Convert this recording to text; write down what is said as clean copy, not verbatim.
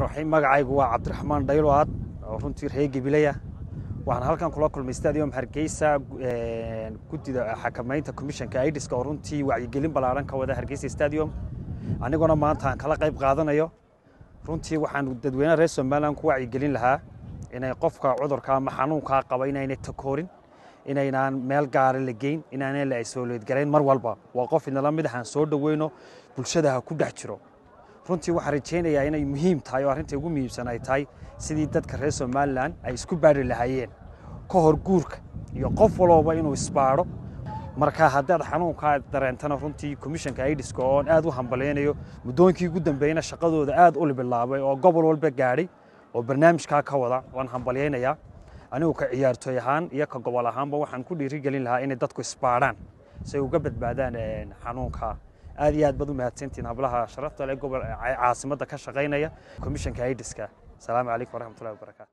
Raxiim, magacaygu waa Cabdiraxmaan Dhayloaad oo runtii reer Gabilaya. Waxaan halkan kula kulmay Stadium Hargeysa guddida xakamaynta commissionka aidiska oo runtii wacyigelin ballaaran ka wada Hargeysa Stadium, aniguna maanta aan kala qayb qaadanayo. Runtii waxaan dadweynaha reer Somaliland ku wacyigelin lahaa inay qofka cudurka ama xanuunkaa qaba inaynay takoorin, inaynaan meel gaara la geyn, inaanay la isolate garayn. Mar walba waa qof inala mid ah, aan soo dhoweyno, bulshada ha ku dhex jiro. Runtii waxaan rajaynayaa inay muhiim tahay oo arrinta ugu muhiimsan ay tahay sidii dadka reer Somaliland ay isku baari lahaayeen ka hor guurka iyo qof walooba inuu isbaadho. Marka haddaad xanuunkaa dareentana, runtii commissionka aidiska oon aad u hambalyaynayo, muddooyinkii ugu dambeeyna shaqadooda aad u bilaabay oo gobol walba gaadhay oo barnaamijkaa ka wada, waan hambalyaynayaa. Anigu ka ciyaartooy ahaan iyo ka gobol ahaanba waxaan ku dhiirigelin lahaa inay dadku isbaadhaan si ay uga badbaadaan xanuunka. Aad iyo aad baad u mahadsantihiin hablaha sharafta leh gobol caasimadda ka shaqaynaya commissionka aidiska. Asalaamu calaykum waraxmatullahi wabarakaatu.